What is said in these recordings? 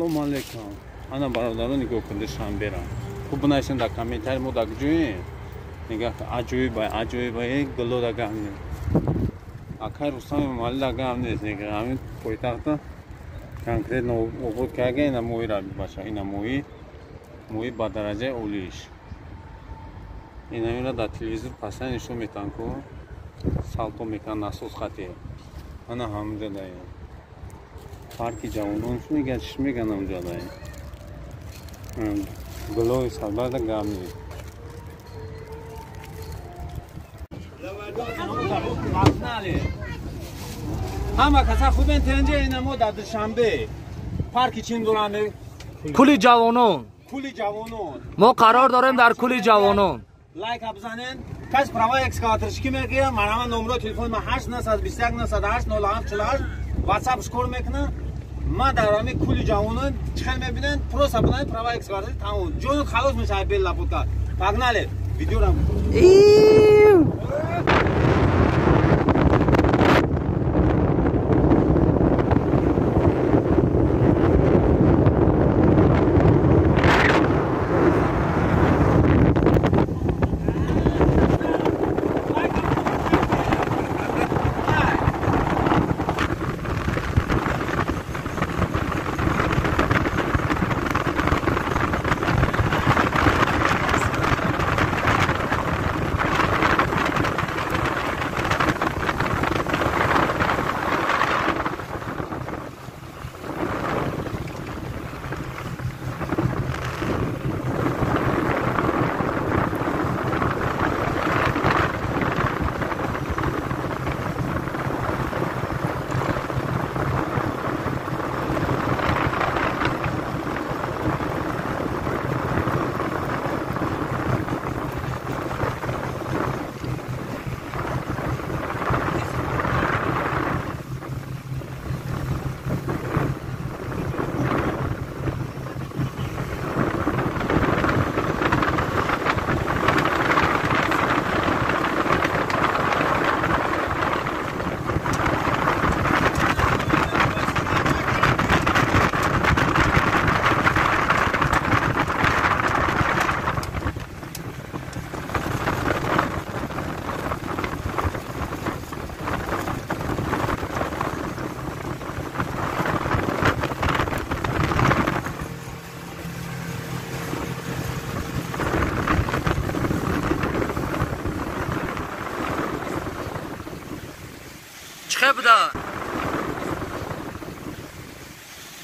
Салом алейкум. Ана бародарон нигоҳ кун Душанбера. Хуб бинависен дар комментари мо дар куҷоем. Нигоҳ кун аҷоиба, аҷоиба гуло дар гап нест. Акай Рустам Эмомалӣ дар гап нест. Нигоҳ ҳамин пойтахта конкретно обод карда ина моҳиро бача, ина моҳӣ, моҳӣ ба дараҷаи олииш. Ина дар телевизор пасай нишон метан ку салто мекунан насос хати. Ана ҳамунҷа даем. Парки ҷавонон чӣ мегӯяд, чӣ мегӯянд ҳамунҷа даем. Гулои сарбарда гап нест. Ҳама каса хубен тенҷа ина мо дар Душанбе. Парки чин доранд? Кули ҷавонон. Кули ҷавонон. Мо қарор дорем дар кули ҷавонон. Лайк бизанен. Кас права экскаваторчики мегирам, марама номро телефони ман 8 921 908 07 48 WhatsApp кор мекунам. Ман дар ҳамин кули ҷавонон чӣ хел мебинанд, просто бинанд права экскаватор тамом. Ҷону халос мешавад бел лапутка. Погнали. Видеорам.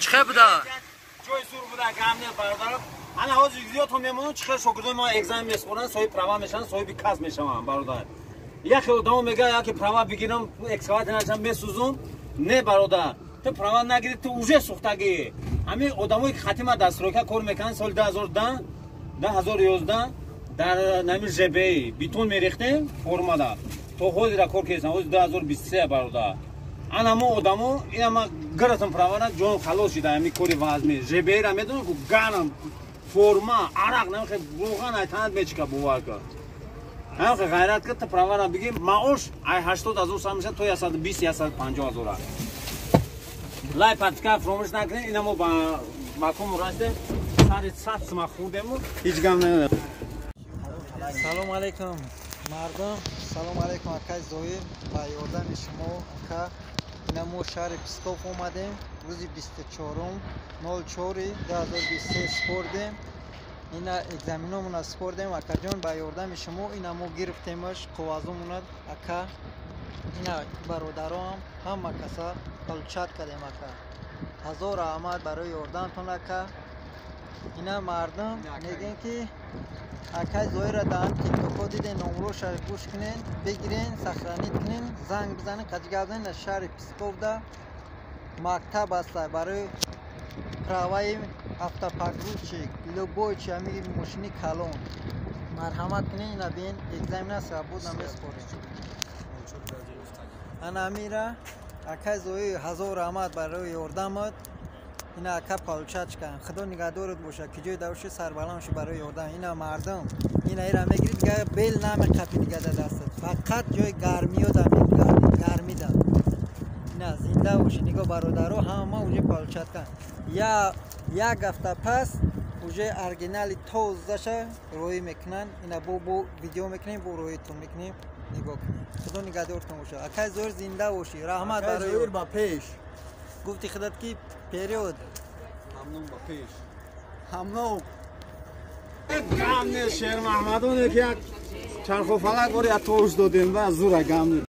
Чӣ буда? Ҷои зур буда, гамне бародаро. Ана ҳозир видеото мемонам, чӣ хел шогирдои мо экзамен меспоранд, соҳиби права мешаванд, соҳиби касб мешаванд, бародар. Як хел одамо мегӯяд, яке права бигирам, экскаватор начам месӯзум. Не, бародар, ту права нагирӣ, ту уже сӯхтагӣ. Ҳамин одамое ки хатима дар стройка кор мекунанд, соли 2010, 2011 дар нами ЖБИ бетон мерехтем формада. То ҳозира кор кардем, ҳозир 2023, бародар. Ана мо одамо, ина ма гирифтам правара, ҷон халос шида ҳамин кори вазми. ЖБИ-ра медонам ку гарм, форма, арақ, намехе роған ай танат мечика, бовар кун. Ҳамхе ғайрат кар, ту правара бигир, маош ай 80 ҳазор сар мешавад то 120, 150 ҳазора. Лайк подписка фаромӯш накунед, ина мо ба макон расидем, сари 100 сума хӯрдему ҳеҷ гам надорем. Салом алейкум, мардум, салом алейкум, акай Зоир, ба ёрдами шумо, ака. Ина мо шаҳри Псков омадем, рӯзи 24.04.2023 спордем. Ина экзаменомона спордем, акаҷон, ба ёрдами шумо ина мо гирифтемаш қоғазомона, ака. Ина бародароам ҳама каса получать кардем, ака. Ҳазор раҳмат барои ёрдамтон, ака. Ина мардум мегӯем ки акай Зоира дар тиктоко диден, номроша гӯш кунен, бигирен, сохранить кунен, занг бизанен, қаҷи гап занен. Дар шаҳри Псковда мактаб аста барои праваи автопогрузчик, любой чи ҳами мошини калон. Марҳамат кунен, ина бин экзамена свободно меспорем. Ана амира акай Зоир ҳазор раҳмат барои ёрдамат. Ина ака получать кардем. Худо нигаҳдорат бошад, ки ҷои давши сарбаланд ши барои ёрдам. Ина мардум, ина ира мегирид, дига бел намеқапи дига дар дастат. Фақат ҷои гармиё да мегарди, гармида. Ина зинда бошӣ. Нигоҳ, бародаро, ҳама уже получать кан. Я як ҳафта пас уже оригинали тозаша роӣ мекунанд. Ина бо видео мекунем, бо роитон мекунем. Нигоҳ кунед. Худо нигаҳдортон бошад. Акай Зоир, зинда бошӣ. Раҳмат барои Зоир, ба пеш. Гуфти худат ки вперёд. Ҳамном ба пеш. Ҳамном. Гам нест, Шермаҳмадоне ки як чарху фалак бори як тош додем ва зура гам.